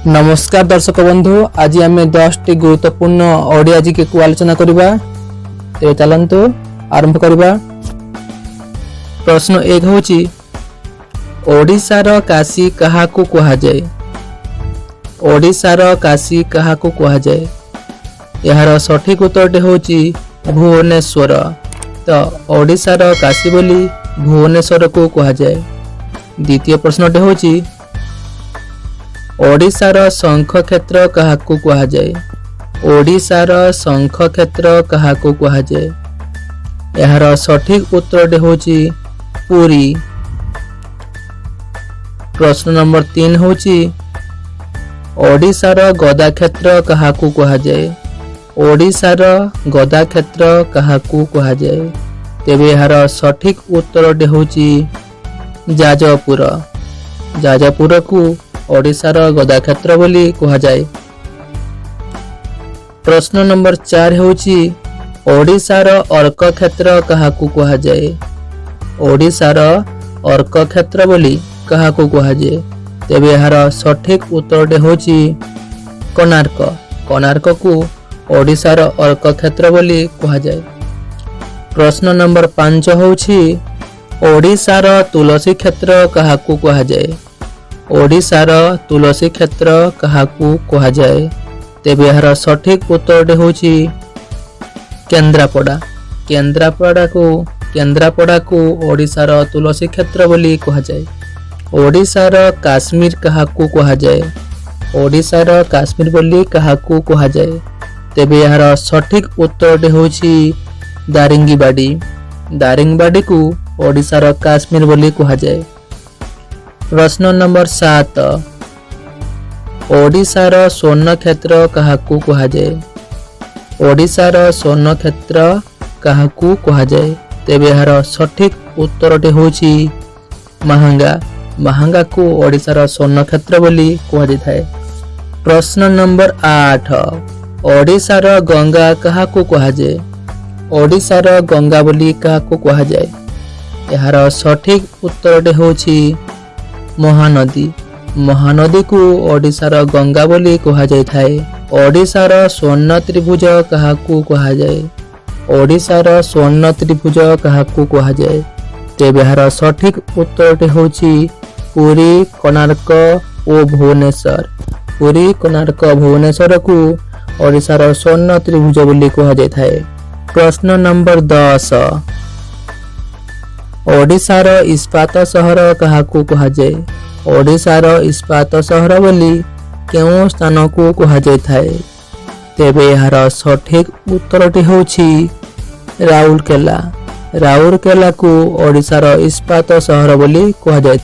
ନମସ୍କାର ଦର୍ଶକ ବନ୍ଧୁ, ଆଜି ଆମେ 10ଟି ଗୁରୁତ୍ୱପୂର୍ଣ୍ଣ ଓଡ଼ିଆ ଜିକେକୁ ଆଲୋଚନା କରିବା। ତେବେ ଚାଲନ୍ତୁ ଆରମ୍ଭ କରିବା। ପ୍ରଶ୍ନ 1 ହେଉଛି, ଓଡ଼ିଶାର କାଶୀ କାହାକୁ କୁହାଯାଏ? ଓଡ଼ିଶାର କାଶୀ କାହାକୁ କୁହାଯାଏ? ଏହାର ସଠିକ ଉତ୍ତରଟି ହେଉଛି ଭୁବନେଶ୍ୱର। ତ ଓଡ଼ିଶାର କାଶୀ ବୋଲି ଭୁବନେଶ୍ୱରକୁ କୁହାଯାଏ। ଦ୍ୱିତୀୟ ପ୍ରଶ୍ନଟି ହେଉଛି, ଓଡ଼ିଶାର ଶଙ୍ଖ କ୍ଷେତ୍ର କାହାକୁ କୁହାଯାଏ? ଓଡ଼ିଶାର ଶଙ୍ଖ କ୍ଷେତ୍ର କାହାକୁ କୁହାଯାଏ? ଏହାର ସଠିକ ଉତ୍ତରଟି ହେଉଛି ପୁରୀ। ପ୍ରଶ୍ନ ନମ୍ବର 3 ହେଉଛି, ଓଡ଼ିଶାର ଗଦାକ୍ଷେତ୍ର କାହାକୁ କୁହାଯାଏ? ଓଡ଼ିଶାର ଗଦାକ୍ଷେତ୍ର କାହାକୁ କୁହାଯାଏ? ତେବେ ଏହାର ସଠିକ ଉତ୍ତରଟି ହେଉଛି ଯାଜପୁର। ଯାଜପୁରକୁ ଓଡ଼ିଶାର ଗଦାକ୍ଷେତ୍ର ବୋଲି କୁହାଯାଏ। ପ୍ରଶ୍ନ ନମ୍ବର 4 ହେଉଛି, ଓଡ଼ିଶାର ଅର୍କକ୍ଷେତ୍ର କାହାକୁ କୁହାଯାଏ? ଓଡ଼ିଶାର ଅର୍କକ୍ଷେତ୍ର ବୋଲି କାହାକୁ କୁହାଯାଏ? ତେବେ ଏହାର ସଠିକ ଉତ୍ତରଟି ହେଉଛି କୋଣାର୍କ। କୋଣାର୍କକୁ ଓଡ଼ିଶାର ଅର୍କକ୍ଷେତ୍ର ବୋଲି କୁହାଯାଏ। ପ୍ରଶ୍ନ ନମ୍ବର 5 ହେଉଛି, ଓଡ଼ିଶାର ତୁଳସୀ କ୍ଷେତ୍ର କାହାକୁ କୁହାଯାଏ? ଓଡ଼ିଶାର ତୁଳସୀ କ୍ଷେତ୍ର କାହାକୁ କୁହାଯାଏ? ତେବେ ଏହାର ସଠିକ ଉତ୍ତରଟି ହେଉଛି କେନ୍ଦ୍ରାପଡ଼ା। କେନ୍ଦ୍ରାପଡ଼ାକୁ ଓଡ଼ିଶାର ତୁଳସୀ କ୍ଷେତ୍ର ବୋଲି କୁହାଯାଏ। ଓଡ଼ିଶାର କାଶ୍ମୀର କାହାକୁ କୁହାଯାଏ? ଓଡ଼ିଶାର କାଶ୍ମୀର ବୋଲି କାହାକୁ କୁହାଯାଏ? ତେବେ ଏହାର ସଠିକ ଉତ୍ତରଟି ହେଉଛି ଦାରିଙ୍ଗିବାଡ଼ି। ଦାରିଙ୍ଗବାଡ଼ିକୁ ଓଡ଼ିଶାର କାଶ୍ମୀର ବୋଲି କୁହାଯାଏ। ପ୍ରଶ୍ନ ନମ୍ବର 7, ଓଡ଼ିଶାର ସ୍ୱର୍ଣ୍ଣକ୍ଷେତ୍ର କାହାକୁ କୁହାଯାଏ? ଓଡ଼ିଶାର ସ୍ୱର୍ଣ୍ଣକ୍ଷେତ୍ର କାହାକୁ କୁହାଯାଏ? ତେବେ ଏହାର ସଠିକ ଉତ୍ତରଟି ହେଉଛି ମାହାଙ୍ଗା। ମାହାଙ୍ଗାକୁ ଓଡ଼ିଶାର ସ୍ୱର୍ଣ୍ଣକ୍ଷେତ୍ର ବୋଲି କୁହାଯାଇଥାଏ। ପ୍ରଶ୍ନ ନମ୍ବର 8, ଓଡ଼ିଶାର ଗଙ୍ଗା କାହାକୁ କୁହାଯାଏ? ଓଡ଼ିଶାର ଗଙ୍ଗା ବୋଲି କାହାକୁ କୁହାଯାଏ? ଏହାର ସଠିକ ଉତ୍ତରଟି ହେଉଛି ମହାନଦୀ। ମହାନଦୀକୁ ଓଡ଼ିଶାର ଗଙ୍ଗା ବୋଲି କୁହାଯାଇଥାଏ। ଓଡ଼ିଶାର ସ୍ୱର୍ଣ୍ଣ ତ୍ରିଭୁଜ କାହାକୁ କୁହାଯାଏ? ଓଡ଼ିଶାର ସ୍ୱର୍ଣ୍ଣ ତ୍ରିଭୁଜ କାହାକୁ କୁହାଯାଏ? ତେବେ ଏହାର ସଠିକ ଉତ୍ତରଟି ହେଉଛି ପୁରୀ, କୋଣାର୍କ ଓ ଭୁବନେଶ୍ୱର। ପୁରୀ, କୋଣାର୍କ, ଭୁବନେଶ୍ୱରକୁ ଓଡ଼ିଶାର ସ୍ୱର୍ଣ୍ଣ ତ୍ରିଭୁଜ ବୋଲି କୁହାଯାଇଥାଏ। ପ୍ରଶ୍ନ ନମ୍ବର 10, ଓଡ଼ିଶାର ଇସ୍ପାତ ସହର କାହାକୁ କୁହାଯାଏ? ଓଡ଼ିଶାର ଇସ୍ପାତ ସହର ବୋଲି କେଉଁ ସ୍ଥାନକୁ କୁହାଯାଇଥାଏ? ତେବେ ଏହାର ସଠିକ ଉତ୍ତରଟି ହେଉଛି ରାଉରକେଲା। ରାଉରକେଲାକୁ ଓଡ଼ିଶାର ଇସ୍ପାତ ସହର ବୋଲି କୁହାଯାଇଥାଏ।